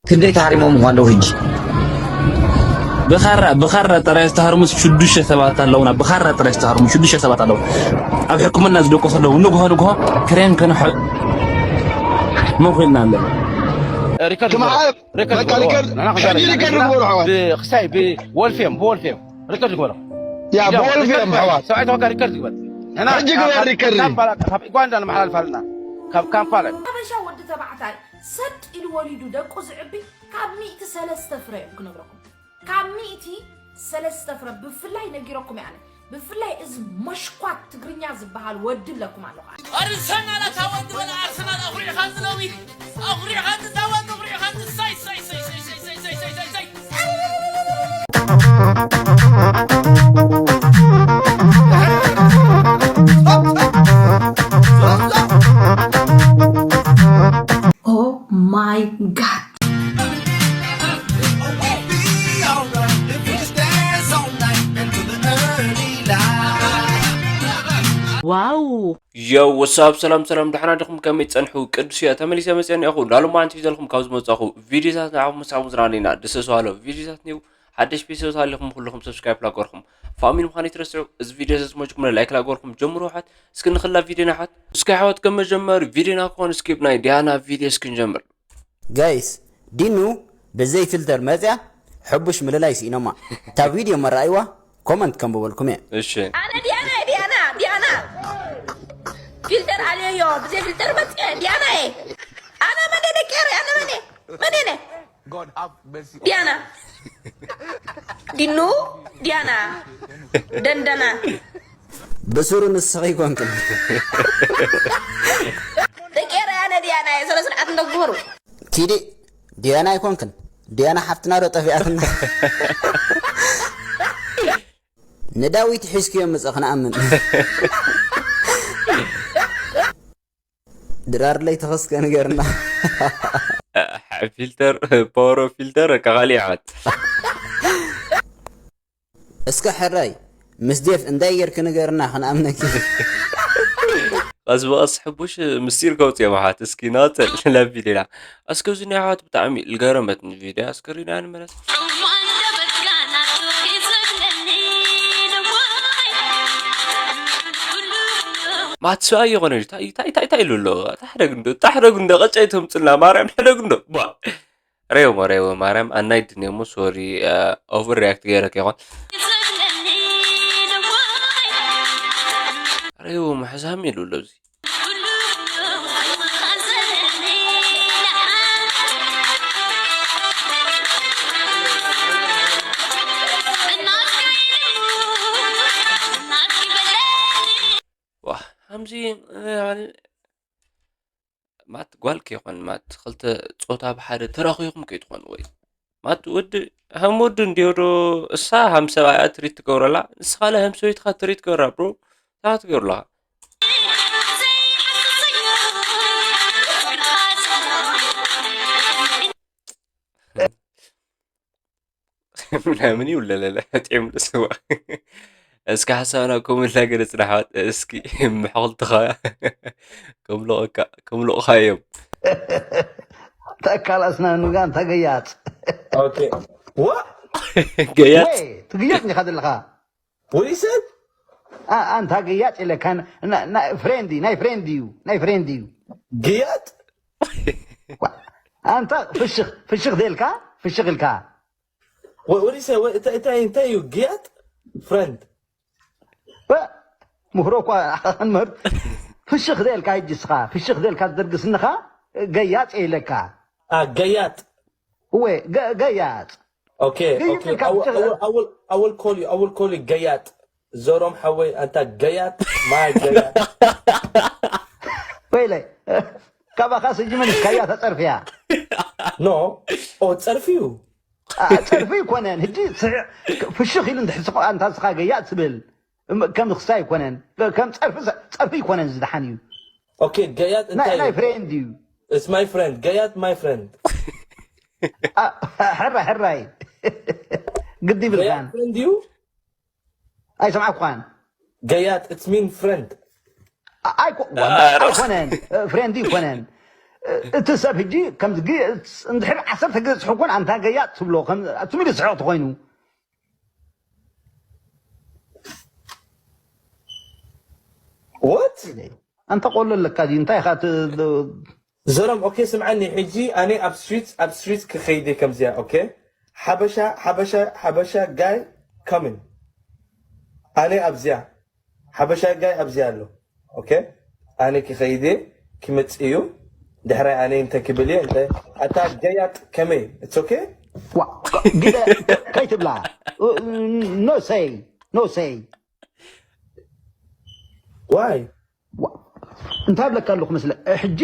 ክንደይ ተሃሪሞም እኳ ኣለዉ ሕጂ። ብኻራ ብኻራ ጥራይ ዝተሃርሙ ሽዱሽተ ሰባት ኣለውና። ብኻራ ጥራይ ዝተሃርሙ ሽዱሽተ ሰባት ኣለዉ። ኣብ ሕክምና ዝደቆሱ ኣለዉ። ንግሆ ንግሆ ክሬም ከንሖ መን ኮይንና ኣለና። ሪከርድ ትመሓር በቃ ሪከርድ ንሕና ክንዛረብ ሪከርድ ኢና። ንግበሩ ኣሕዋት። ብክሳይ ብወልፌም ብወልፌም ሪከርድ ግበሮ። ያ ሪከርድ ብወልፌም ግበሮ። ኣሕዋት። ሰብኣይ ተወካ ሪከርድ ግበር። ንሕና ሕጂ ግበር ካብ ሪከርድ። ካምፓላ ካብ ዩጋንዳ ንመሓላልፍ ኣለና። ካብ ካምፓላ። ሓበሻ ወዲ ተባዕታይ ሰጥ ኢሉ ወሊዱ ደቁ ዝዕቢ ካብ ሚእቲ ሰለስተ ፍረ እዮም ክነግረኩም። ካብ ሚእቲ ሰለስተ ፍረ ብፍላይ ነጊረኩም እየ ኣነ። ብፍላይ እዚ መሽኳት ትግርኛ ዝበሃል ወዲ ብለኩም ኣለኹ ኣነ። ኣርሰናል ኣታ ወዲ በለ ኣርሰናል ኣኹሪዕኻኒ ሎሚ ኣኹሪዕኻኒ እዛ ወዲ ኣኹሪዕኻኒ ሳይ ሳይ ሳይ ሳይ ሳይ ሳይ ሳይ ሳይ ሳይ ሳይ Oh my god. Yo, what's up? ሰላም ሰላም፣ ደሓና ዲኹም? ከመይ ትጸንሑ? ቅዱስ እየ ተመሊሰ መጽአ እኒአኹ። ላሉ ማዓንቲ ሒዘልኩም ካብ ዝመጻኹ ቪዲዮታት ንዓኹም ምሳኹም ዝረኣና ኢና። ደስ ዝባሃሉ ቪዲዮታት እኒው ሓደሽ ፒሶት ሃሊኹም ኩልኹም ሰብስክራይብ ላገርኩም ፋሚሊ ምዃን ይትረስዑ። እዚ ቪዲዮ እዚ ዝመችኩም ላይክ ላገርኩም ጀምሩ። ሓት እስኪ ንኽላ ቪዲዮና ሓት እስኪ ሓወት ከም መጀመሪ ቪዲዮና ክኾን እስኪ ብናይ ዲያና ቪዲዮ እስኪ ንጀምር። ጋይስ ዲኑ ብዘይ ፊልተር መፅያ ሕቡሽ ምልላይ ስኢኖማ። እታ ቪድዮ መረኣይዋ ኮመንት ከንብበልኩም እየ። እሺ ኣነ ዲያና እየ ዲያና ዲያና ፊልተር ኣለዮ ብዘይ ፊልተር መፅየ ዲያና እየ ኣነ መን እየ ደቂ ኤረይ ኣነ መን እየ መን እየ ዲያና ዲኑ ዲያና ደንደና ብሱሩ ንስኺ ይኮንክን ደቂ ኤረይ ኣነ ዲያና እየ ስነ ስርዓት እንደግበሩ ኪዲ ዲያና ኣይኮንክን ዲያና ሓፍትና ዶ ጠፊኣትና ንዳዊት ሒዝክዮ ምጽእ ክንኣምን ድራር ለይ ተኸስከ ንገርና ፊልተር ፓወር ኦፍ ፊልተር በቃ ካሊእ ዓመት እስከ ሕራይ ምስ ዴፍ እንታይ ጌርክ ንገርና ክንኣምነኪ ቀስ ብቐስ ሕቡሽ ምስጢር ከውፅኦ መሓት እስኪ ናተል ለቢል ኢና እስከ እዚ ናይ ኣሕዋት ብጣዕሚ ልገረመትኒ ቪድያ እስከ ሪና ንመለስ ማትስባ ይኾነ እንታይ እንታይ እንታይ እንታይ ኢሉ ኣሎ ታሕደግ እንዶ ታሕደግ እንዶ ቀጫይ ተምፅልና ማርያም ሕደግ እንዶ ባ ረይዎ ረይዎ ማርያም ኣናይ ድንየሞ ሶሪ ኦቨር ሪያክት ገይረክ ይኾን ረይዎ መሕዛም ኢሉ ኣሎ እዚ ዋ ከምዚ ማት ጓል ከይኮን ማት ክልተ ጾታ ብሓደ ተራኺኹም ከይትኾኑ ወይ ማት ወዲ ሃም ወዲ እንዲዮ ዶ እሳ ሃም ሰብኣያ ትሪት ትገብረላ ንስኻ ለ ሃም ሰበይትኻ ትሪት ትገብራ ብሮ ታ ትገብርላ ምናምን ይውለለለ ጥዑም ደስዋ እስኪ ሓሳብና ኮመንት ላይ ገለጽ ዳሕዋት እስኪ ምሕቕልትኻ ከምልቕኻ እዮም ተካላስና ንጋ እንታ ገያጽ ገያጽ ትግየጥ ዲኻ ዘለኻ ወይሰን ኣንታ ገያጽ ኢለካ ፍሬንዲ ናይ ፍሬንድ እዩ ናይ ፍሬንድ እዩ ገያጥ ኣንታ ፍሽኽ ፍሽኽ ዘልካ ፍሽኽ ኢልካ ወዲሰ እንታይ እንታይ እንታይ እዩ ግያጥ ፍረንድ ምክሮ እኳ ንምህር ፍሽኽ ዘልካ ሕጂ ስኻ ፍሽኽ ዘልካ ዝደርግስንኻ ገያጽ ኢለካ ገያጥ እወ ገያጽ okay okay I will, I will, I will call you I will call you ገያጥ ዘሮም ሓወይ ኣንታ ገያጥ ማይ ገያጥ ወይለይ ካባኻ ስጅምን ካያ ተጸርፍያ no ኦ ጸርፊ እዩ ጸርፊ ይኮነን ሕጂ ፍሽኽ ኢሉ እንድሕስቆ ኣንታ ስኻ ገያጥ ትብል ከም ክስታይ ይኮነን ከም ጸርፊ ጸርፊ ይኮነን ዝደሓን እዩ okay ገያጥ እንታይ ናይ ፍሬንድ እዩ it's my friend ገያጥ my friend ሕራይ ሕራይ ግዲ ይብልካን friend እዩ ኣይሰምዓኳን ገያጥ it's mean friend ኣይኮነን ፍሬንድ ይኮነን እቲ ሰብ ሕጂ ከምዚ ግ- እንድሕር ዓሰርተ ግዜ ጽሑፍ ኮን ኣንታ ገያ ትብሎ ከም ትምሊ ስሕቕ ተኾይኑ What? ኣንታ ቆሎ ኣለካ ድዩ እንታይ ኢኻ ት- ዘሮም okay ስምዓኒ ሕጂ ኣነ ኣብ ስትሪት ኣብ ስትሪት ክኸይደ ከምዚያ okay ሓበሻ ሓበሻ ሓበሻ guy coming ኣነ ኣብዚያ ሓበሻ guy ኣብዚያ ኣሎ okay ኣነ ክኸይደ ክመጽእ እዩ ድሕራይ ኣነ እንተ ክብል እየ እንተ ኣታ ገያጥ ከመይ it's okay ዋ፣ ግደ ከይትብላ no say no say why እንታይ ብለካ ኣለኹ መስለ ሕጂ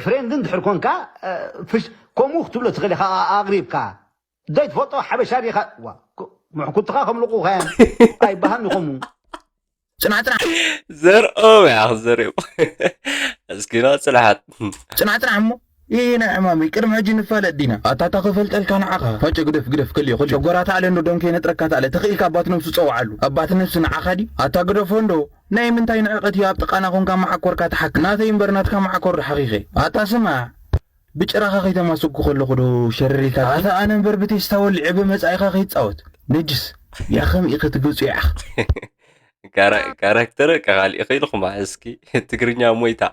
ፍሬንድ እንድሕር ኮንካ ከምኡ ክትብሎ ትኽእል ኢኻ ኣቕሪብካ ዘይትፈልጦ ሓበሻ ዲኻ ምሕኩትኻ ከም ልቑኸ ኣይበሃን ይኸሙ ፅናዕ ፅናዕ ዘርኦም ያ ዘርኦም እስኪ ና ፅናሓት ፅናዕ ፅናዕ እሞ ይና ዕማሚ ቅድሚ ሕጂ ንፋለጥ ዲና ኣታ እታ ክፈልጠልካ ንዓኻ ፋጨ ግደፍ ግደፍ ከልዮ ከልዮ ሸጎራ ታዕለ እንዶ ደም ከይነጥረካ ታዕለ ተኽኢልካ ኣባት ነብሱ ፀውዓሉ ኣባት ነብሱ ንዓኻ ዲ ኣታ ግደፎ እንዶ ናይ ምንታይ ንዕቐት እዩ ኣብ ጥቓና ኮንካ መዓኮርካ ትሓክ ናተይ እምበር ናትካ መዓኮር ዶ ሓኺኸ ኣታ ስማዕ ብጭራኻ ከይተማስኩ ከለኹ ዶ ሸረር ኢልካ ኣታ ኣነ እምበር ብቴስታ ወሊዐ ብመጻኢኻ ከይትጻወት ነጅስ ያኸም ኢኸ ትግብፁ ይዓኽ ካራክተር ቀቃሊ ኢኺ ኢልኹማ እስኪ ትግርኛ ሞይታ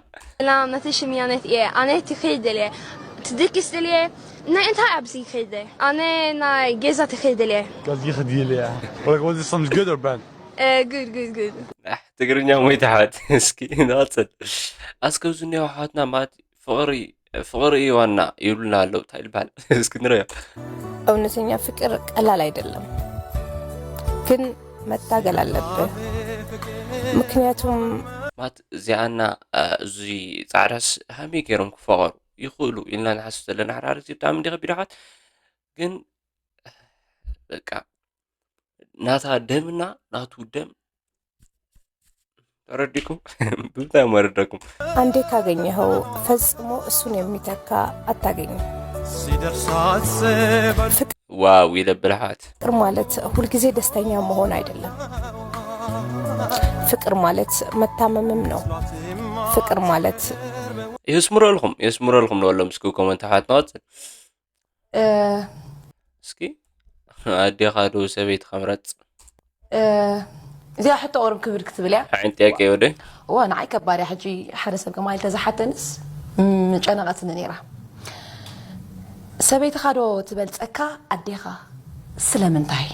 ሰላም ነቲ ሽም ያነት እየ ኣነ ትኸይድ ደልየ ትድቅስ ደልየ ናይ እንታይ ኣብዚ ይኸይድ ኣነ ናይ ገዛ ትኸይድ ደልየ Wat je gedeelte, ja. Wat ik wat is soms good or bad? ጉድ ጉድ ጉድ ኣሕ፣ ትግርኛ ሞይታ ኣሕዋት እስኪ ንቐፅል ኣስከብዚ እኒኦ ኣሕዋትና ማለት ፍቕሪ ፍቕሪ እዩ ዋና ይብሉና ኣለዉ እንታይ ይበሃል እስኪ ንረዮ እውነተኛ ፍቅር ቀላል አይደለም፣ ግን መታገል አለብህ። ምክንያቱም ማለት እዚኣና እዚ ፃዕዳስ ሃመይ ገይሮም ክፈቐሩ ይኽእሉ ኢልና ንሓስብ ዘለና ሕራር እዚ ብጣዕሚ እንዲ ከቢድ ኣሕዋት ግን በቃ ናታ ደምና ናቱ ደም ተረዲኩም ብምንታይ መረደኩም አንዴ ካገኘኸው ፈጽሞ እሱን የሚተካ አታገኝም። ዋው ይለብል ኣሕዋት ፍቅር ማለት ሁልጊዜ ደስተኛ መሆን አይደለም። ፍቅር ማለት መታመምም ነው። ፍቅር ማለት የስምረልኩም የስምረልኩም ንበሎም እስኪ ኮመንት ኣሕዋት ንቐፅል እ፣ እስኪ ኣዴኻ ዶ ሰበይትኻ ምረፅ እ፣ እዚኣ ሕቶ ቁሩብ ክብድ ክትብል እያ ሓይን ጥያቄ ወደ እዋ ንዓይ ከባድ እያ ሕጂ ሓደ ሰብ ከማይ ተዝሓተንስ ምጨነቐትኒ ነይራ ሰበይትኻ ዶ ትበልፀካ ኣዴኻ ስለምንታይ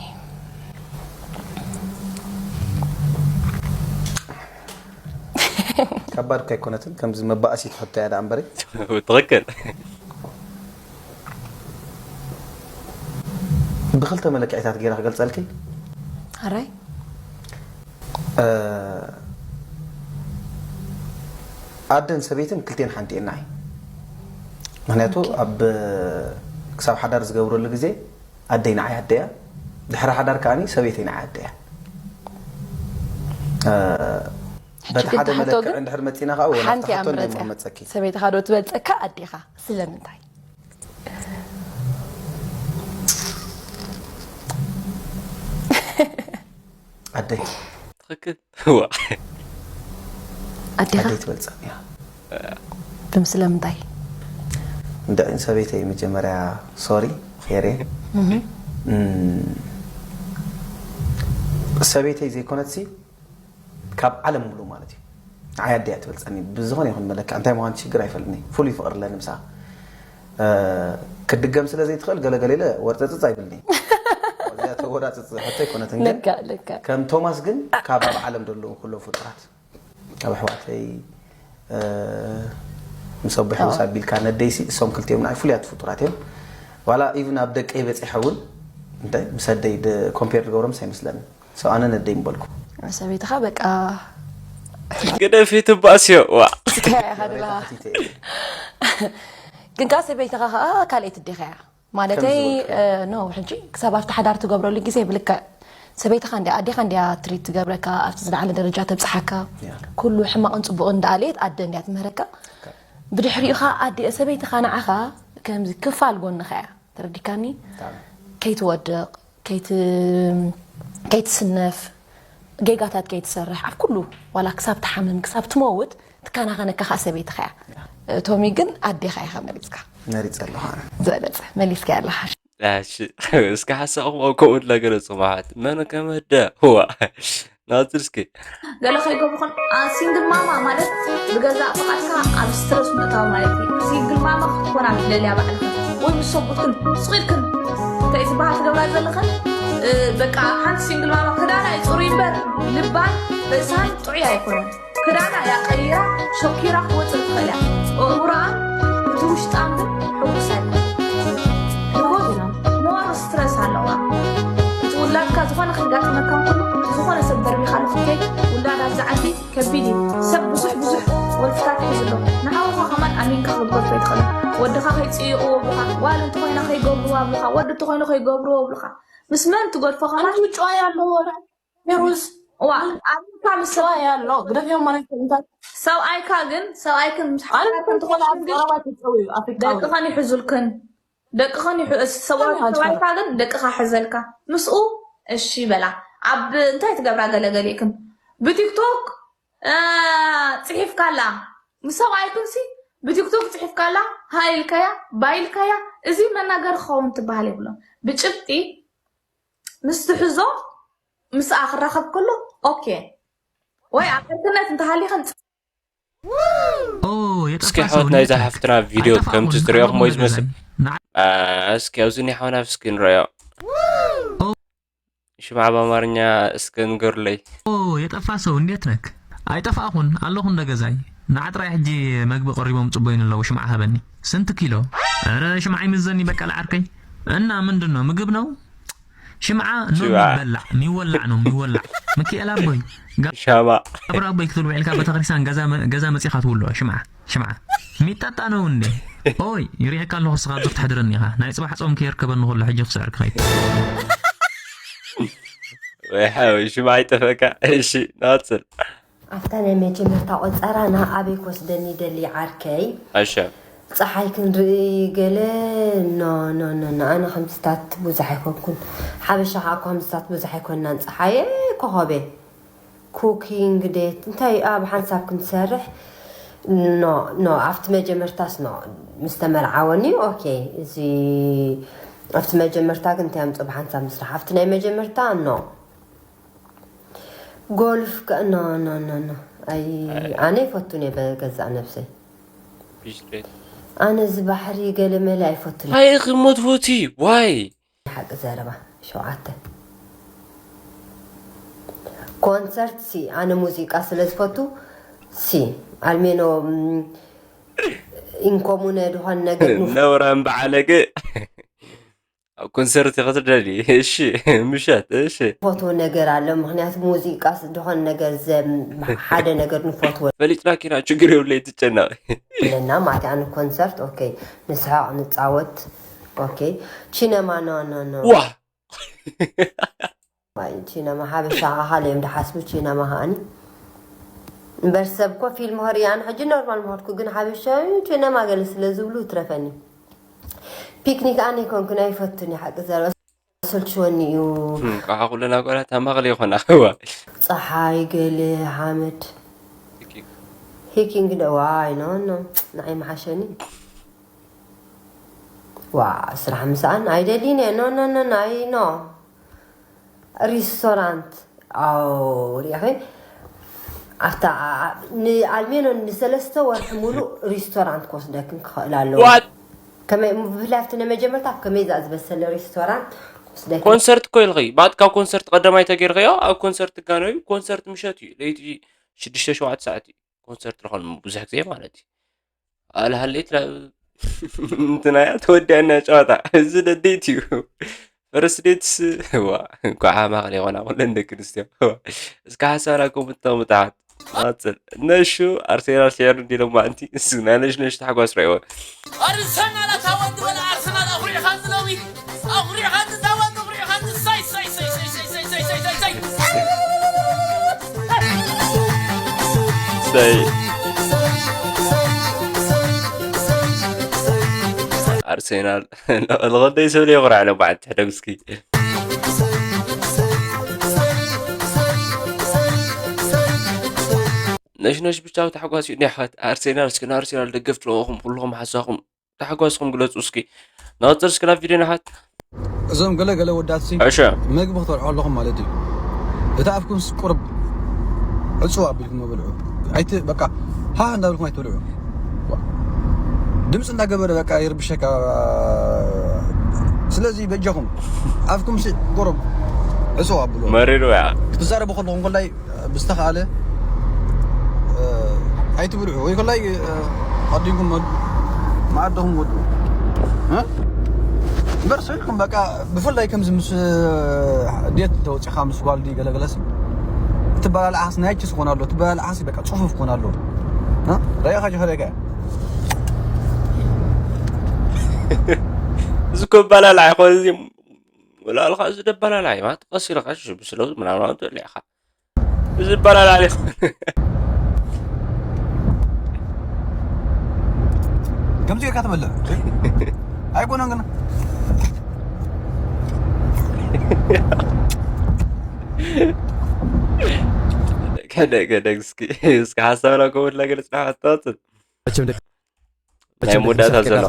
ከባድ እኳ ኣይኮነትን ከምዚ መባእሲት ሕቶ እያ ደኣ እምበሪ ትኽክል ብክልተ መለክዒታት ገይረ ክገልፀልኪ ኣራይ እ፣ ኣደን ሰበይትን ክልቴን ሓንቲ እየን ንዓይ ምክንያቱ ኣብ ክሳብ ሓዳር ዝገብረሉ ግዜ ኣደይ ንዓይ ኣደያ ድሕሪ ሓዳር ከዓኒ ሰበይተይ ንዓይ ኣደያ እ፣ በቲ ሕጂ ሓደ ግን መለክዕ ግን እንድሕር መፂና ከዓ ወላ ሓንቲ ተሓቶ እያ ናይ ምረፀ መፀኪ ሰበይትኻ ዶ ትበልፀካ ኣዴኻ ስለምንታይ ኣደይ ትኽክል ዋ ኣዴኻ ኣደይ ትበልፀኒ እያ ድም ስለምንታይ እንድዕን ሰበይተይ መጀመርያ ሶሪ ኬሬ እም፣ ሰበይተይ ዘይኮነትሲ ካብ ዓለም ሙሉ ማለት እዩ ንዓይ ኣደያ ትበልፀኒ ብዝኾነ ይኹን መለክዕ እንታይ ምዃን ሽግር ኣይፈልኒ ፍሉይ ፍቅር ኣለኒ ምሳ እ፣ ክድገም ስለ ዘይትኽእል ገለገለ ኢለ ወርፀፅፅ ኣይብልኒ እዚኣ ተወራፅፅ ሕቶ ኣይኮነትን ግን ለካ ለካ ከም ቶማስ ግን ካብ ኣብ ዓለም ዘለዉ ኩሎ ፍጡራት ካብ ኣሕዋተይ እ፣ ምስ ኣቦ ሕውስ ኣቢልካ ነደይሲ እሶም ክልቲኦም ናይ ፍሉያት ፍጡራት እዮም ዋላ ኢቭን ኣብ ደቀይ በፂሐ እውን እንታይ ምስ ኣደይ ኮምፔር ዝገብሮምስ ኣይመስለኒ ሰው ኣነ ነደይ ምበልኩ ሰበይትኻ በቃ ግደፊ ትባእስዮ ዋ ትካያ ኢኻ ድላ ግን ከዓ ሰበይትኻ ከዓ ካልኣይ ትዴኻ እያ ማለተይ ኖ ሕጂ ክሳብ ኣብቲ ሓዳር ትገብረሉ ግዜ ብልክዕ ሰበይትኻ እንዲያ ኣዴኻ እንዲያ ትሪት ትገብረካ ኣብቲ ዝለዓለ ደረጃ ተብፅሓካ ኩሉ ሕማቕን ፅቡቕን እንዳኣለየት ኣደ እንዲያ ትምህረካ ብድሕሪኡ ኸዓ ኣደ ሰበይትኻ ንዓኻ ከምዚ ክፋል ጎንኻ እያ ተረዲካኒ ከይትወድቕ ከይትስነፍ ጌጋታት ከይትሰርሕ ኣብ ኩሉ ዋላ ክሳብ ትሓምም ክሳብ ትመውት ትከናኸነካ ከዓ ሰበይትኻ እያ ቶሚ ግን ኣዴኻ ኢኻ መሪጽካ። መሪጸ ኣለኹ። ዝበለጸ መሊስካ ኣለኻ። እሺ፣ እስኪ ሓሳብኩም ኣብ ኮመንት ላይ ገለጹ። ማሓት መን ከመደ ህዋ ናጽር እስኪ ገለ ከይገብርኹን ሲንግል ማማ ማለት ብገዛእ ፍቓድካ ኣብ ስትረስ ምእታው ማለት እዩ። ሲንግል ማማ ክትኮና ትደልያ ባዕልካ ወይ ምስ ሰብኡትክን ስቕ ኢልክን እንታይ ዝበሃል ትገብራ ዘለኽን በቃ ሓንቲ ሲንግል ማማ ክዳና እዩ ፅሩይ እምበር ልባን ርእሳን ጥዑይ ኣይኮነን። ክዳና እያ ቀይራ ሸኪራ ክትወፅእ ትኽእል እያ። ኣእምሮኣን እቲ ውሽጣን ግን ሕጉስ ኣይኮነን። ሕጉስ ሞር ስትረስ ኣለዋ። እቲ ውላድካ ዝኾነ ከጋጥመካ እንከሎ ዝኾነ ሰብ ደርቢኻ ንክትከይድ ውላድ ኣብዚ ዓዲ ከቢድ እዩ። ሰብ ብዙሕ ብዙሕ ወልፍታት ሒዙ ኣሎ። ንሓውኻ ከማን ኣሚንካ ክትገድፎ ኣይትኽእልን። ወድኻ ከይፅይቕዎ ኣብሉኻ፣ ጓል እንተኾይና ከይገብርዋ ኣብሉኻ፣ ወዲ እንተኾይኑ ከይገብርዎ ኣብሉኻ። ምስ መን ትገድፎ ከማን ኣንቲ ጨዋ ያለው ወረ ፌሩዝ ዋ ኣሚንካ ምስ ሰብ ጨዋ ያለው ግደፊዮ ማለት እንታይ ሰብኣይካ ግን ሰብኣይክን ምስ ሓፍታትን ትኾንኩም ግን ኣረባት ይጸው ኣፍሪቃ ደቅኸን ይሕዙልክን ደቅኸን ይሕ- ሰብኣይካ ግን ደቅኻ ሕዘልካ ምስኡ እሺ በላ ኣብ እንታይ ትገብራ ገለገሊእክን ብቲክቶክ እ፣ ፅሒፍካላ ምስ ሰብኣይክንሲ ብቲክቶክ ፅሒፍካላ ሃይ ኢልካያ ባይ ኢልካያ እዚ መናገሪ ክኸውን ትበሃል የብሎን ብጭብጢ ምስ ትሕዞ ምስኣ ክራኸብ ከሎ ኦኬ ወይ ኣብ ዕርክነት እንተሃሊኸን ኦ እስኪ የጠፋ ሰው ኣሕዋት ናይዛ ኔትወርክ ሓፍትና ቪድዮ ኣይጠፋኹን ከምቲ ትሪኦ ኣለኹም ሞይዝ ገዛይ መስል ንዓ- እስኪ ኣብዚ ናይ ሓውና እስኪ ንረዮ ሽምዓ ብኣማርኛ እስኪ ንገሩለይ ኦ የጠፋ ሰው እንዴት ነክ ኣይጠፋኹን ኣለኹ እንደ ገዛይ ንዓ ጥራይ ሕጂ መግቢ ቀሪቦም ጽበዩን ኣለዉ ሽምዓ ሃበኒ ስንት ኪሎ ኧረ ሽምዓ ይምዘኒ በቃ ለዓርከይ እና ምንድን ነው ምግብ ነው ሽምዓ ኖ ሽምዓ። የሚበላዕ የሚወላዕ ነው የሚወላዕ ሚካኤል ኣቦይ ሻማ ጋብር ኣቦይ ክትብል ውዒልካ ቤተክርስትያን ገዛ መ- ገዛ መጺኻ ትውልዖ ሽምዓ ሽምዓ የሚጠጣ ነው እንዴ ኦይ ይሪኤካ ኣለኹ ስኻ ብዙሕ ትሕድረኒ ኢኻ ናይ ጽባሕ ጾም ከየርከበኒ ከሎ ሕጂ ክስዕር ክኸይድ ወይ ሓወይ ሽምዓ ይጠፈካ እሺ ናጽል ኣብታ ናይ መጀመርታ ቆጸራና ኣበይ ክወስደኒ ይደሊ ዓርከይ እሺ ፀሓይ ክንርኢ ገለ ኖ ኖ ኖ ኖ ኣነ ከምዚታት ብዙሕ ኣይኮንኩን ሓበሻ ከዓ እኮ ከምዚታት ብዙሕ ኣይኮንናን ፀሓየ ኮኸቤ ኩኪንግ ዴት እንታይ ኣብ ሓንሳብ ክንሰርሕ ኖ ኖ ኣብቲ መጀመርታስ ኖ ምስ ተመርዓወኒ ኦኬ እዚ ኣብቲ መጀመርታ ግን እንታይ ኣምፅኦ ብሓንሳብ ምስራሕ ኣብቲ ናይ መጀመርታ ኖ ጎልፍ ከ ኖ ኖ ኖ ኖ ኣይ ኣነ ይፈቱን እየ በገዛእ ነብሰይ ኣነ እዚ ባሕሪ ገለ መለ ኣይፈቱን እንታይ ኢኺ ሞትፎቲ ዋይ ሓቂ ዘረባ ሸውዓተ ኮንሰርት ሲ ኣነ ሙዚቃ ስለ ዝፈቱ ሲ ኣልሜኖ ም፣ ኢንኮሙነ ድኾን ነገር ንፍ- ነውራን በዓለገ ኣብ ኮንሰርት ክትደሊ እሺ ምሸት እሺ ፈትዎ ነገር ኣሎ ምክንያቱ ሙዚቃ ስ- ድኾን ነገር ዘ ሓደ ነገር ንፈትዎ ፈሊጥናኪና ችግር የብለይ ትጨነቕ ኣለና ማለት ኣነ ኮንሰርት ኦኬ ንስሕቕ ንፃወት ኦኬ ቺነማ ኖ ኖ ኖ ዋ ቺነማ ሓበሻ ኣኻል እዮም ድሓስቡ ቺነማ ከኣኒ እምበር ሰብ ኮ ፊልም ኸርኢ ኣነ ሕጂ ኖርማል ምኸድኩ ግን ሓበሻ ቺነማ ገለ ስለ ዝብሉ ትረፈኒ ፒክኒክ ኣነ ይኮንኩን ኣይፈቱን እዩ ሓቂ ዘረባ ሰልችወኒ እዩ ቃዓ ኩለና ቆላት ኣማቕሊ ይኾና ዋ ፀሓይ ገለ ሓመድ ሂኪንግ ደ ዋይ ኖ ኖ ንዓይ መሓሸኒ ዋ ስራሕ ምሳኣን ኣይደሊን እየ ኖ ኖ ኖ ናይ ኖ ሪስቶራንት ኣው ሪኢኺ ኣብታ ንኣልሜኖ ንሰለስተ ወርሒ ሙሉእ ሪስቶራንት ክወስደክን ክኽእል ኣለዎ ዋት ከመይ ብፍላይ ኣብቲ ናይ መጀመርታ ኣብ ከመይ ዝኣ ዝበሰለ ሪስቶራንት ክወስደክን ኮንሰርት እኮ ኢልኺ ባጥካ ኮንሰርት ቀዳማይ ተገይርኸዮ ኣብ ኮንሰርት ጋነዩ ኮንሰርት ምሸት እዩ ለይቲ ሽዱሽተ ሸውዓተ ሰዓት እዩ ኮንሰርት ረኸን ብዙሕ ግዜ ማለት እዩ ኣልሃሌት እንትና እያ ተወዲኣና ጨዋታ እዚ ደደይት እዩ ፈረስዴትስ ዋ እንኳዓ ማኽል የኾና ኩለን ደቂ ኣንስትዮ እስካ ሓሳብና ከምተምጣት ማፅል ነሹ ኣርሴናል ሲዕር እንዲሎም ማእንቲ እሱ ናይ ነሽ ነሽ ተሓጓስ ረእይዎ ኣርሰናል ኣታ ወዲ ወላ ኣርሰናል ኣኹሪዕኻ ዝለዊ ኣኹሪዕኻ ዝታወት ኣኹሪዕኻ ዝሳይ ሳይ ሳይ ሳይ ሳይ ሳይ ሳይ ሳይ ሳይ ሰይ ኣርሴናል ልኸደይ ሰብ ለየኹርዕ ለባዕት ሕደግስኪ ነሽነሽ ብቻ ተሓጓስ እዩ። ናይ ኣሕዋት ኣርሴናል፣ እስኪ ንኣርሴናል ደገፍቲ ለኹም ኩልኹም ሓሳኹም ተሓጓስኩም ግለጹ እስኪ። ንቐጽል እስኪ ናብ ቪድዮ ንሓት። እዞም ገለ ገለ ወዳት ሲ እሺ። መግቢ ክተልዑ ኣለኹም ማለት እዩ። እቲ ኣፍኩም ቁርብ ዕጹ ኣቢልኩም መብልዑ። ኣይቲ በቃ ሃ እንዳብልኩም ኣይትብልዑ። ድምፂ እንዳገበረ በቃ ይርብሸካ። ስለዚ በጃኹም ኣፍኩም ሲ ቁርብ ዕጹ ኣብሉ። መሪሩ ያ። ክትዛረቡ ከለኹም ኮላይ ብዝተኻእለ ኣይትብልዑ ወይ ኮላይ ኣዲንኩም መዓድኹም ወዱ እምበር ሰልኩም በቃ። ብፍላይ ከምዚ ምስ ዴት እንተወፂኻ ምስ ጓልዲ ገለገለስ ትበላልዓስ ናይ ችስ ኮን ኣሎ ትበላልዓስ በቃ ፅፉፍ ኮን ኣሎ። ረኢኻ ጅኸደካ እዚ ኮ በላልዓ ይኮን እዚ ወላልካ እዚ ደበላልዓ ማለት ቀስ ኢልካ ሽሽ ብስለው ምናምን ትልዕኻ እዚ ይባላል ኣሊፍ። ከምዚ ጌርካ ትበልዕ ኣይኮነን ግን ከደ ከደ እስኪ እስኪ ሓሳብና ኮመንት ላይ ገለጽ ናሓታትን መቸም ደቂ ናይ መወዳእታ ዘሎ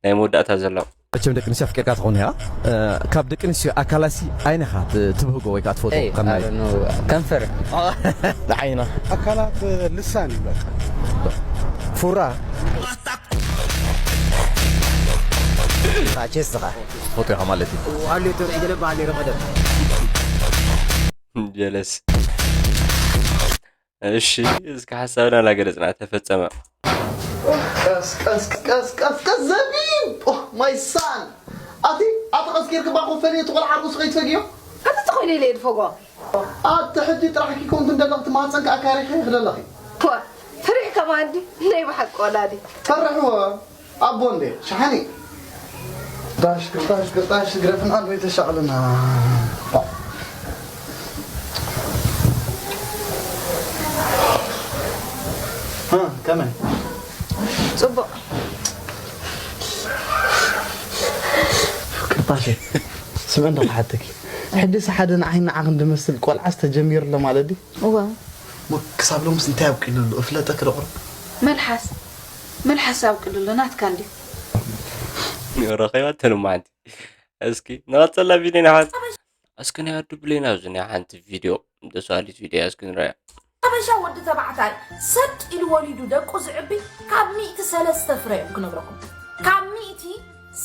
ናይ መወዳእታ ዘሎ መቸም ደቂ ኣንስትዮ ኣፍቂርካ ትኸውን እያ። ካብ ደቂ ኣንስትዮ ኣካላሲ ኣይነኻ ትብህጎ ወይ ከዓ ትፈትዎ? ከመይ? ከንፈር። ንዓይና ኣካላት ልሳን ይበል። ፉራ ራቼስ ዝኻ ትፈትዎ ኢኻ ማለት እዩ። ኣሌቶ ገለ ባህሌ ረቐደ ጀለስ እሺ እስከ ሓሳብና ላገለጽና ተፈጸመ። ቀስ ቀስ ቀስ ቀስ ቀስ ዘቢብ ማይ ሳን ኣቲ ኣቲ ቀስ ጌርክ ባኮ ፈሊ እቲ ቆልዓ ርሱ ከይትፈግዮ ኣቲ ተኾይነ ኢለ ድፈጎ ኣቲ ሕጂ ጥራሕ ኪኮን ክንደለኽ ትማጸን ከኣ ካሪኸ ክደለኺ ፈሪሕ ከማንዲ ናይ ብሓቂ ወላዲ ፈርሕዎ ኣቦ እንዴ ሸሓኒ ጣሽ ጣሽ ጣሽ ግረፍን ኣዶ የተሻቅልና ከመይ ጽቡቅ ቅርጣሽ ስምዕ እንዳ ክሓተኪ ሕድስ ሓደ ንዓይ ንዓኽ እንድመስል ቆልዓስ ተጀሚሩ ኣሎ ማለት ድዩ እዋ ክሳብ ሎምስ እንታይ ኣብቂሉ ኣሎ እፍለጠ ክደቕሮ መልሓስ መልሓስ ኣብቅልሎ ናትካ እንዲ ረኸባ ተልማዓንቲ እስኪ ንቐጸላ ቪድዮ ንሓት እስኪ ናይ ኣዱ ብሌን ኣብዚ ናይ ሓንቲ ቪድዮ ደሳሊት ቪድዮ እስኪ ንረያ ሓበሻ ወዲ ተባዕታይ ሰጥ ኢሉ ወሊዱ ደቁ ዝዕቢ ካብ ሚእቲ ሰለስተ ፍረ እዮም ክነግረኩም ካብ ሚእቲ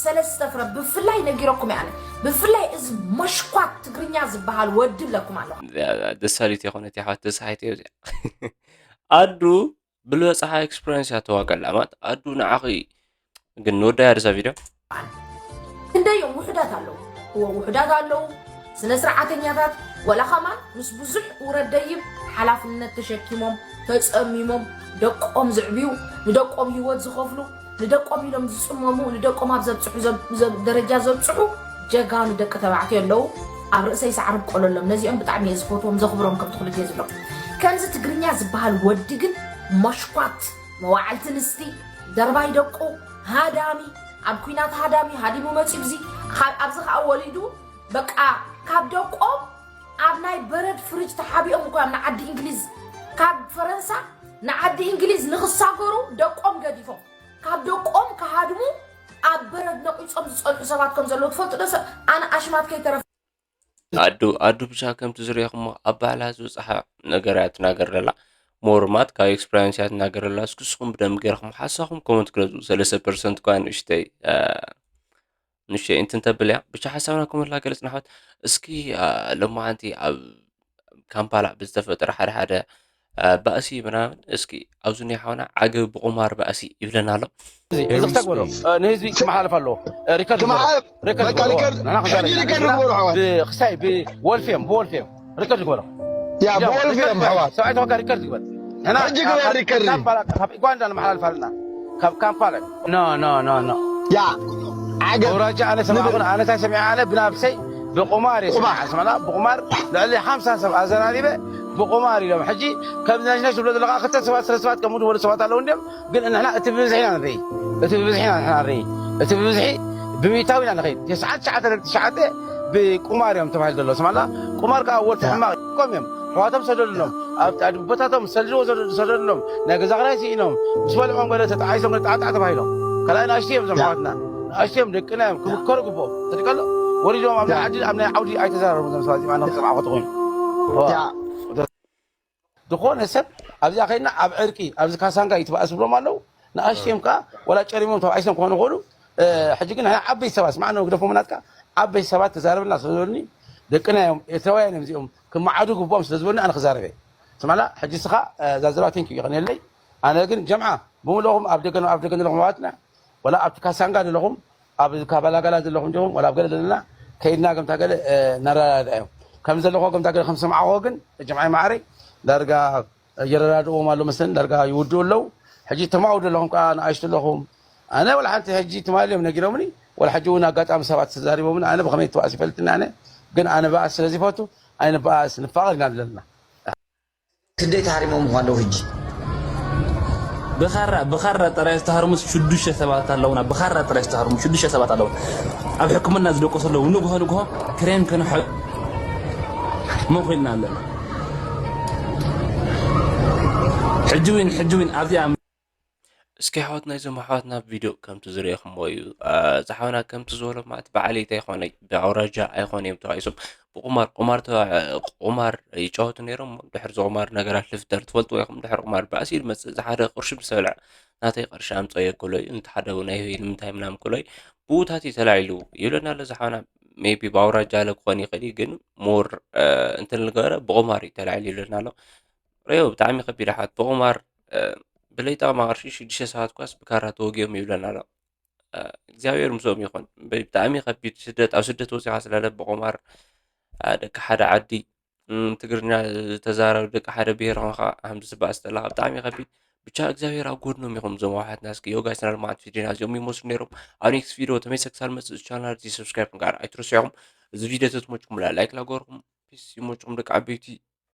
ሰለስተ ፍረ ብፍላይ ነጊረኩም እየ ኣነ ብፍላይ እዚ መሽኳት ትግርኛ ዝበሃል ወዲ ብለኩም ኣለኹ ደሳሊት የኾነት የሓት ተሳሓይት እዮ እዚኣ ኣዱ ብልበፅሓ ኤክስፕረንስ እያ ተዋገላ ማለት ኣዱ ንዓኺ ግን ንወዳያ ርዛ ቪድዮ ክንደይ እዮም ውሑዳት ኣለዉ እዎ ውሑዳት ኣለዉ ስነ ስርዓተኛታት ወላ ኸማን ምስ ብዙሕ ውረድ ደይብ ሓላፍነት ተሸኪሞም ተፀሚሞም ደቆም ዝዕብዩ ንደቆም ህይወት ዝኸፍሉ ንደቆም ኢሎም ዝፅመሙ ንደቆም ኣብ ዘብፅሑ ደረጃ ዘብፅሑ ጀጋኑ ደቂ ተባዕትዮ ኣለዉ ኣብ ርእሰይ ሳዕሪ ብቆለሎም ነዚኦም ብጣዕሚ እየ ዝፈትዎም ዘኽብሮም ከምቲ ኩሉ ግዜ ዝብሎም ከምዚ ትግርኛ ዝበሃል ወዲ ግን መሽኳት መዋዕልቲ ንስቲ ደርባይ ደቁ ሃዳሚ ኣብ ኩናት ሃዳሚ ሃዲሙ መፂኡ ብዚ ካብ ኣብዚ ከዓ ወሊዱ በቃ ካብ ደቆም ኣብ ናይ በረድ ፍርጅ ተሓቢኦም እኳ ንዓዲ እንግሊዝ ካብ ፈረንሳ ንዓዲ እንግሊዝ ንክሳገሩ ደቆም ገዲፎም ካብ ደቆም ክሃድሙ ኣብ በረድ ነቂፆም ዝፀንሑ ሰባት ከም ዘለዉ ትፈልጡ ዶ ሰብ ኣነ ኣሽማት ከይተረፍ ኣዱ ኣዱ ብቻ ከምቲ ዝሪኢኹሞ ኣብ ባህላ ዝበፅሓ ነገር እያ ትናገር ዘላ ሞርማት ካብ ኤክስፐሪንስ እያ ትናገር ዘላ እስኪ ንስኹም ብደንብ ገይርኹም ሓሳኹም ኮመንት ግለፁ ሰለስተ ፐርሰንት እኳ ንእሽተይ ንእሽተይ እንትን ተብል እያ ብቻ ሓሳብና ኮመንት ላገለፅና ኣሕዋት እስኪ ሎማዓንቲ ኣብ ካምፓላ ብዝተፈጠረ ሓደ ሓደ ባእሲ ምናምን እስኪ ኣብዚ ናይ ሓውና ዓገብ ብቁማር ባእሲ ይብለና ኣሎ እዚ ክተግበሮ ንህዝቢ ክመሓለፍ ኣለዎ ሪከርድ ክሳይ ብወልፌም ብወልፌም ሪከርድ ግበሮ ያ ብወልፌም ኣሕዋት ሰብዓይ ተወካ ሪከርድ ግበር ሕጂ ግበር ሪከርድ ካብ ኡጋንዳ ንመሓላልፍ ኣለና ካብ ካምፓላ ኖ ኖ ኖ ኖ ያ ዓገብ ኣውራጃ ኣነ ሰማዕኹን ኣነ ታይ ሰሚዐ ኣነ ብናብሰይ ብቁማር እየ ሰሚዐ ስማዕና ብቁማር ልዕሊ ሓምሳ ሰብ ኣዘራሪበ ብቁማር ኢሎም ሕጂ ከም ነሽነሽ ዝብሎ ዘለካ ክልተ ሰባት ስለ ሰባት ከም ወደ ሰባት ኣለዉ እንዲዮም ግን ንሕና እቲ ብብዝሒ ኢና ንርኢ እቲ ብብዝሒ ኢና ንሕና ንርኢ እቲ ብብዝሒ ብሚእታዊ ኢና ንኸይድ ተስዓት ትሽዓተ ነጥቢ ትሽዓተ ብቁማር እዮም ተባሂሉ ዘሎ ስማዕና ቁማር ከዓ ወልፊ ሕማቕ ኮም እዮም ኣሕዋቶም ሰደድሎም፣ ኣብ ቦታቶም ሰልዎ ዝሰደድሎም፣ ናይ ገዛ ክራይ ስኢኖም፣ ምስ በልዖም ገለ ተጣዒሶም፣ ገለ ጣዕጣዕ ተባሂሎም። ካልኣይ ንኣሽቱ እዮም እዞም ኣሕዋትና፣ ንኣሽቱ እዮም፣ ደቅና እዮም፣ ክምከሩ ግብኦም። ተድቀሎ ወሪዶም ኣብ ናይ ዓዲ ኣብ ናይ ዓውዲ ኣይተዘራረቡ እዞም ሰባት እዚኦም ኣነ ክፅርዓ ከትኾይኑ ዝኾነ ሰብ ኣብዚኣ ከይድና ኣብ ዕርቂ ኣብዚ ካሳንጋ ይትባእስ ብሎም ኣለዉ። ንኣሽቱ እዮም ከዓ ወላ ጨሪሞም ተባኢሶም ክኾኑ ይኽእሉ። ሕጂ ግን ንሕና ዓበይቲ ሰባት ስማዕ ነው ግደፎም ናትካ ዓበይቲ ሰባት ተዛረብና ስለ ዝበሉኒ ደቅና እዮም ኤርትራውያን እዮም እዚኦም ክመዓዱ ግብኦም ስለ ዝበሉኒ ኣነ ክዛረበ ስማላ ሕጂ ስኻ ዛዘባ ቴንኪ ይቐንየለይ። ኣነ ግን ጀምዓ ብምለኹም ኣብ ደገ ኣብ ደገ ዘለኹም ኣሕዋትና ወላ ኣብቲ ካሳንጋ ዘለኹም ኣብ ካባላጋላ ዘለኹም ዲኹም ወላ ኣብ ገለ ዘለና ከይድና ከምታ ገለ እናረዳዳ እዮም ከም ዘለኹ ከምታ ገለ ከም ሰምዓኹ ግን ጀምዓይ ማዕረይ ዳርጋ የረዳድእዎም ኣሎ መሰለኒ ዳርጋ ይውድኡ ኣለዉ። ሕጂ ተማውዱ ኣለኹም ከዓ ንኣሽቱ ኣለኹም ኣነ ወላ ሓንቲ ሕጂ ትማሊ እዮም ነጊሮምኒ። ወላ ሕጂ እውን ኣጋጣሚ ሰባት ተዛሪቦምኒ ኣነ ብኸመይ ትባእስ ይፈልጥኒ ኣነ ግን ኣነ በኣስ ስለ ዝፈቱ ኣይንበኣስ ንፋቐር ኢና ዘለና። ክንደይ ተሃሪሞም እኳ ኣለዉ ሕጂ። ብኻራ ብኻራ ጥራይ ዝተሃርሙ ሽዱሽተ ሰባት ኣለውና። ብኻራ ጥራይ ዝተሃርሙ ሽዱሽተ ሰባት ኣለውና። ኣብ ሕክምና ዝደቆሱ ኣለዉ። ንግሆ ንግሆ ክሬን ክንሕ መኺልና ኣለና። ሕጂ ዊን ሕጂ ዊን ኣብዚኣ እስኪ ኣሕዋትና እዞም ኣሕዋትና ቪድዮ ከምቲ ዝረእኹምዎ እዩ። እዚ ሓውና ከምቲ ዝበሎ ማለት በዓል ኢት ኣይኮነ ብኣውራጃ ኣይኮነ እዮም ተባኢሶም ብቁማር ቁማር ተባ- ቁማር ይጫወቱ ነይሮም። ድሕሪ እዚ ቁማር ነገራት ልፍጠር ትፈልጥዎ ኢኹም። ድሕሪ ቁማር ባእሲ እዩ ዝመፅእ። እዚ ሓደ ቅርሺ ምስ በልዐ ናተይ ቅርሺ ኣምፀዮ ክብሎ እዩ። ነቲ ሓደ እውን ኣይህበይ ንምንታይ ምናምን ክብሎ እዩ። ብኡታት እዩ ተላዒሉ ይብለና ኣሎ እዚ ሓውና። ሜቢ ብኣውራጃ ለ ክኾን ይኽእል እዩ ግን ሞር እንትን ዝገበረ ብቁማር እዩ ተላዒሉ ይብለና ኣሎ። ሪኦ ብጣዕሚ ከቢድ ኣሕዋት ብቁማር ብለይጠቕማ ቅርሺ ሽዱሽተ ሰባት ኳስ ብካራ ተወጊኦም ይብለና ኣሎ እግዚኣብሔር ምስኦም ይኹን ብጣዕሚ ከቢድ ስደት ኣብ ስደት ወፂኻ ስለለ ብቁማር ደቂ ሓደ ዓዲ ትግርኛ ዝተዛረብ ደቂ ሓደ ብሄር ኾንካ ከምዚ ዝበኣስ ዘለካ ብጣዕሚ ከቢድ ብቻ እግዚኣብሔር ኣብ ጎድኖም ይኹም ዞም ኣሕዋትና እስኪ ዮጋ ቻናል ማዓት ፊድና እዚኦም ይመስሉ ነይሮም ኣብ ኔክስት ቪዲዮ ተመይሰ ክሳብ መፅእ ቻናል እዚ ሰብስክራይብ ምግባር ኣይትረስዑ እዚ ቪዲዮ ተትመችኩም ላይክ ላገርኩም ፒስ ይመችኩም ደቂ ዓበይቲ